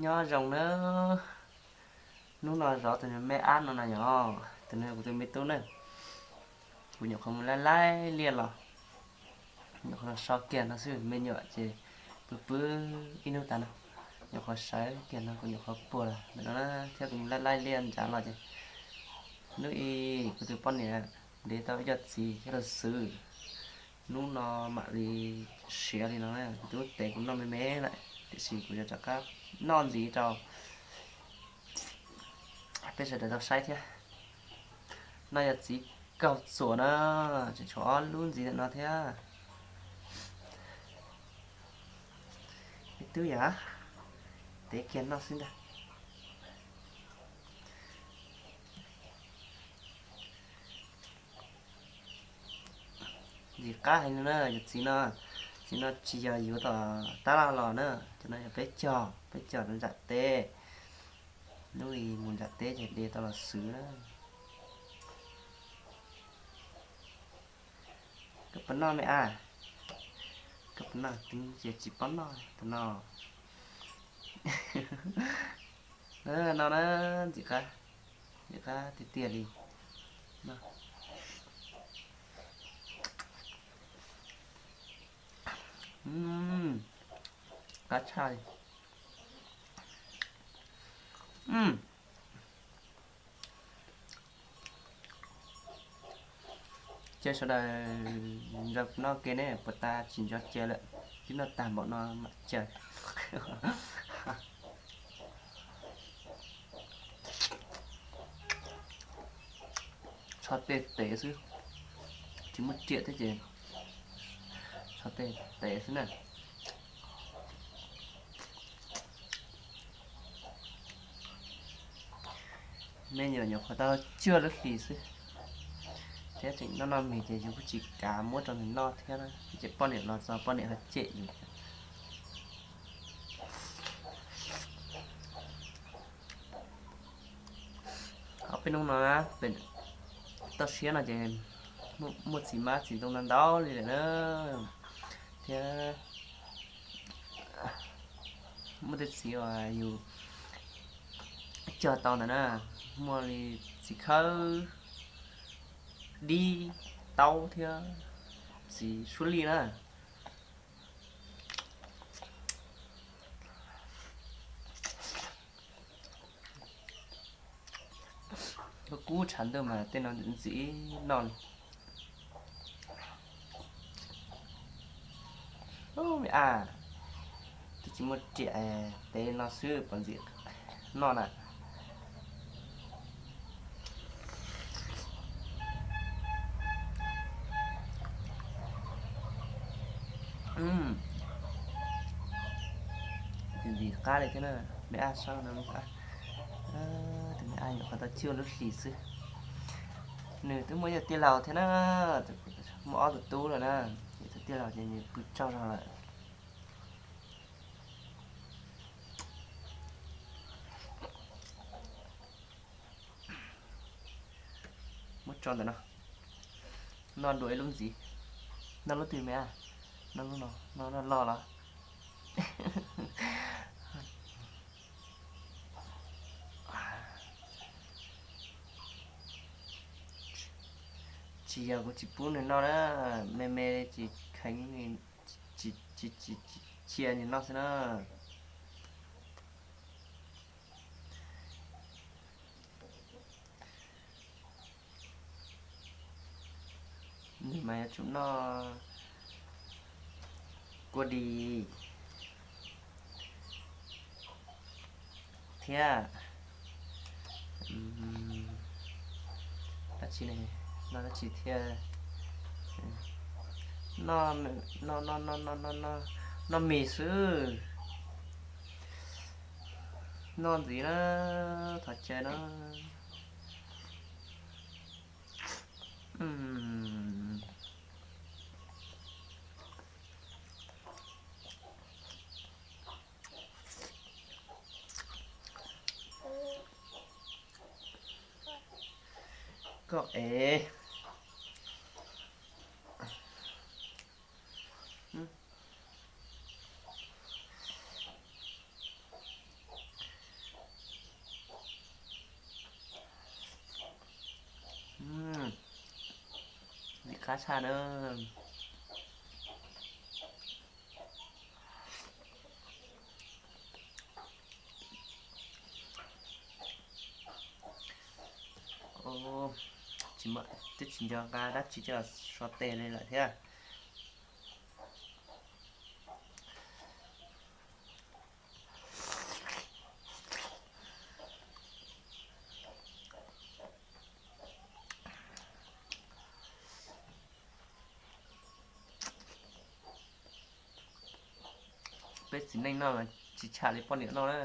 Nyob zoo na, hnub no zov tus me ab no no yog tus no kuv tus me tub na. Kuv nyuam qhuav mus laij laij liaj los, nyuam qhuav los so kiag no xwb, me nyuam ces pw pw ib hnub tas no, nyuam qhuav sawv kiag no kuv nyuam qhuav puag lawm ntawm no na, thiab kuv mus laij laij liaj nrad los ces hnub ib kuv tus poj niam ntes tau ib co txiv coj los xwb. Hnub no mam li siav li no na, kuv twb tev kuv noj me me lawm tiam sis kuv yuav rov qab noj ntxiv rau peb sawv daws tau saib thiab. No yog txiv kaug txuas na, tseem tshuav ob lub ntxiv ntawm no thiab. Me tub yam, tev kiag noj xwb ntag. Ntxim qab heev li na, yog txiv no, txiv no tsis yog yuav tom tab laj los na, cov no yog peb cog, peb cog rau nram teb. Hnub ib mus nram teb ces de tau los xwb na. Koj puas noj me ab? Koj puas noj? Twb ces tsis paub noj tus no. No na, ntxim qab, ntxim qab tiag tiag li. Qab tshaj li. Ces sawv daws nrog noj ke ne, puas tas tsis nrog cia lawm, twb noj tag npaum no mam cia. Tsho tej tev xwb, tsis muaj riam thiab ces tsho tej tev xwb na. Me nyuam nyuam qhuav tau cuaj lub hlis xwb, thiab tseem noj noj mis ces yus kuj tsis kav muab rau nws noj thiab na, ces poj niam los txog poj niam ho cem yus. Ob peb hnub no na, toj siab no ces muaj txiv mab txiv ntoo ntau ntau li lawm na, thiab muaj tej txiv uas yus cog tau ntawd na, muaj li txiv khawb, dib, taub thiab txiv suab lij na. Kub tshav ntuj mas tej no ntxim noj li. Ub, me ab, twb tsis muaj riam, tev no xwb puas ntxim noj na. Ntxim qab li thiab na, me ab sab no, tus me ab nyuam qhuav tau cuaj lub hlis xwb. Nws twb muaj ib tug tij laug thiab na, muaj ob tug tub lawm na, ib tug tij laug ces nws pw tsaug zog lawm. Muab tso ntawm no, noj dua ib lub ntxiv. Noj lub twg me ab? Noj lub no, noj loj los? Tsis yog kuv tsis pub nws noj na, me me tsis kheev, tsis cia nws noj xwb na. Nws mas yuav tsum noj kua dis thiab dab tsi ne, noj dab tsi thiab, noj, noj, noj, noj mis xwb, noj ntxiv na, thov caw na. Koj es. Qab tshaj na. Twb tsis nco nqa dab tsi coj so tes li lawm thiab. Peb txiv neej noj mas tsis tsham li poj niam noj na.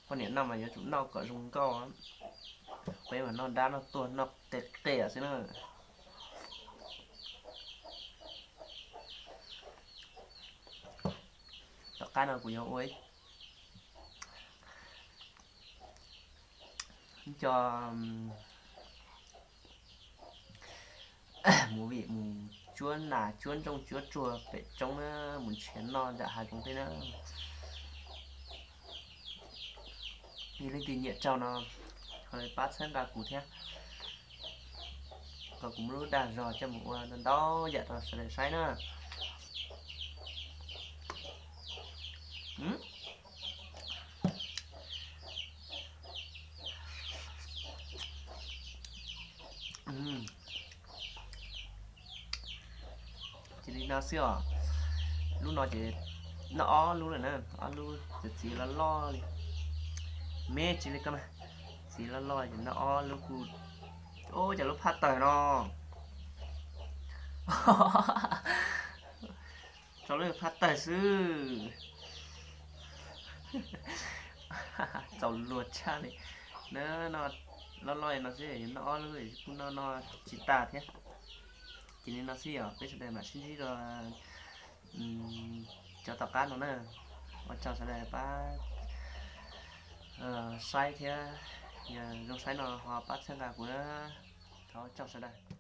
Poj niam noj mas yuav tsum noj kom zoo nkauj. Peb mas noj dab noj tuag noj qias qias xwb na. Tom qab no kuv yuav ua ib co movie mus cuab nas cuab ntsooj cuab tsuag pem roob na, mus nrhiav noj nram hav zoov thiab na. Yog leej twg nyiam tsaug no, ho pab txhawb nqa kuv thiab, kom kuv muaj lub dag zog coj mus ua ntau yam rau sawv daws saib na. Cia li no xwb os. Lub no ces noj ob lub lawm na, ob lub ces txiv loj loj li. Me cia li ko mas, txiv loj loj ces noj ob lub kuj, ub, cov lub phaj tawg no. Tso lub phaj tawg xwb. Txaus luag tshaj li. Na, no loj loj li no xwb, noj ob lub kuj noj noj tsis tas thiab. Ces li no xwb yog peb sawv daws mam sib ntsib rau cov tom qab no na. Ua tsaug sawv daws pab saib thiab, yog zoo saib no ho pab txhawb nqa kuv na. Thov ua tsaug sawv daws.